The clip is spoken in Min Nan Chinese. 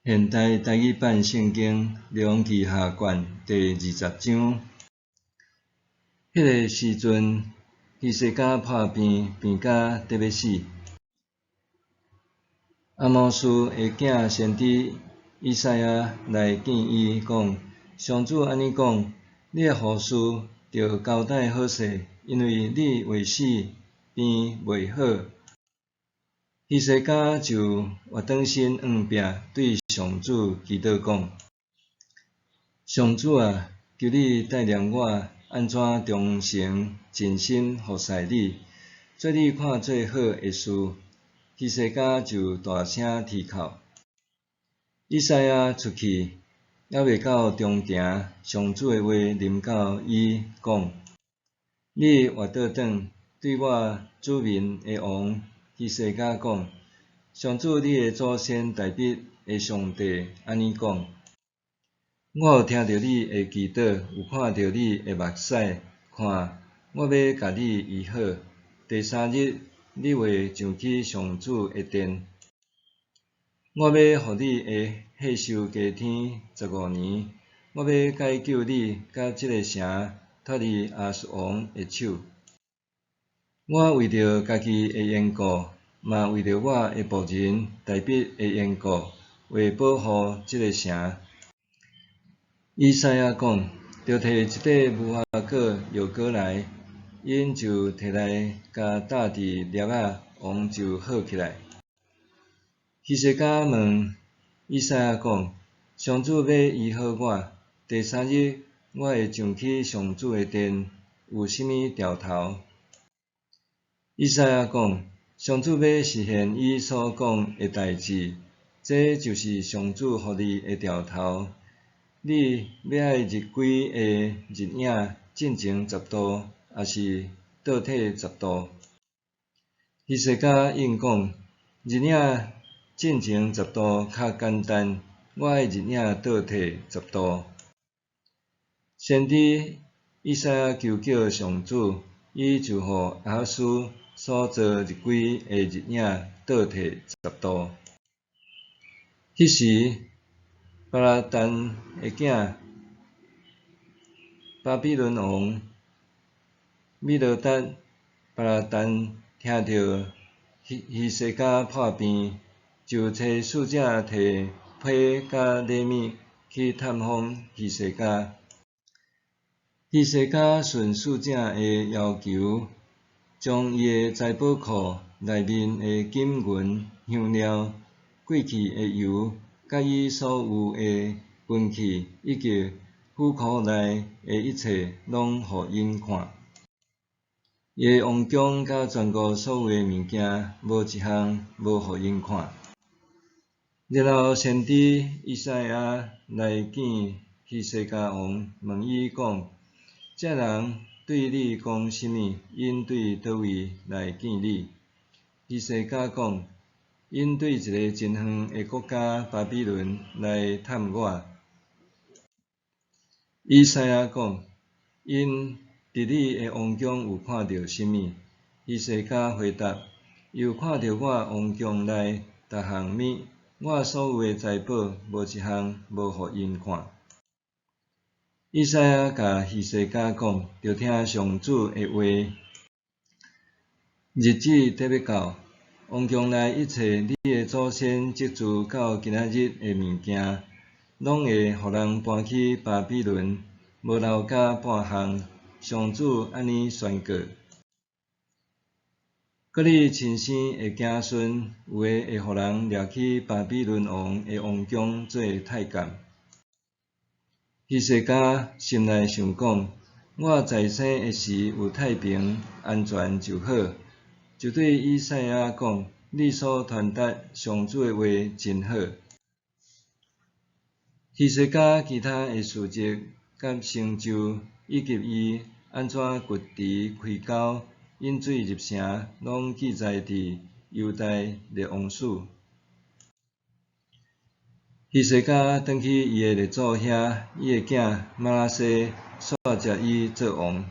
現代台語版聖經列王紀下卷第二十章。彼个時陣，希西家破病，病甲得欲死。亞摩斯的囝先知以賽亞來見伊，講：上主按呢講，你的後事著交代好勢，因為你未死，病袂好。希西家就倚轉身向壁，對上主祈禱講：上主啊，求你帶領我按怎忠誠盡心服侍你，做你看做好的事。希西家就大聲啼哭。以賽亞出去，猶未到中埕，上主的話臨到伊，講：你倚倒轉，對我子民的王希西家講：上主你的祖先大衛的上帝按呢講：我有聽著你的祈禱，有看著你的目屎，看，我欲共你醫好。第三日，你會上去上主的殿。我欲予你會享受加添15年，我欲解救你佮這个城脫離亞述王的手。我為著家己的緣故，嘛為著我的僕人大衛的緣故，會保護這个城。以賽亞講，著提一塊無花果藥膏來，𪜶就提來共搭佇粒仔，王就好起來。希西家問以賽亞講：上主欲醫好我，第三日我會上去上主的殿，有啥物兆頭？以賽亞講：上主欲實現伊所講的代誌，這就是上主予你的兆頭。你欲愛日晷的日影進前十度，抑是倒退十度？希西家應講：日影進前十度較簡單，我愛日影倒退十度。先知以賽亞求叫上主，伊就予亞哈斯所造日晷的日影倒退十度。彼時，巴拉旦的囝巴比倫王米羅達巴拉旦聽著希西家破病，就差使者提批佮禮物去探訪希西家。希西家順使者的要求，將伊的財寶庫內面的金銀香料、貴氣的油，佮伊所有的軍器以及府庫內的一切，攏予𪜶看。伊的王宮佮全國所有的物件，無一項無予𪜶看。然後先知以賽亞來見希西家王，問伊講：這人對你講啥物？𪜶對佗位來見你？希西家講：𪜶對一个真遠的國家巴比倫來探我。以賽亞講：𪜶佇你的王宮有看著啥物？希西家回答：伊有看著我王宮內逐項物，我所有的財寶，無一項無予𪜶看。以賽亞共希西家講：著聽上主的話，日子得欲到，王宮內一切你的祖先積聚到今仔日的物件，攏會予人搬去巴比倫，無留下半項。上主按呢宣告。閣你親生的子孫，有的會予人掠去巴比倫王的王宮做太監。希西家心內想講：我在生的時有太平安全就好。就對以賽亞講：你所傳達上主的話真好。希西家其他的事蹟佮成就，以及伊按怎掘池開溝引水入城，攏記載佇猶大列王史。希西家轉去伊的列祖遐，伊的囝瑪拿西徙接伊做王。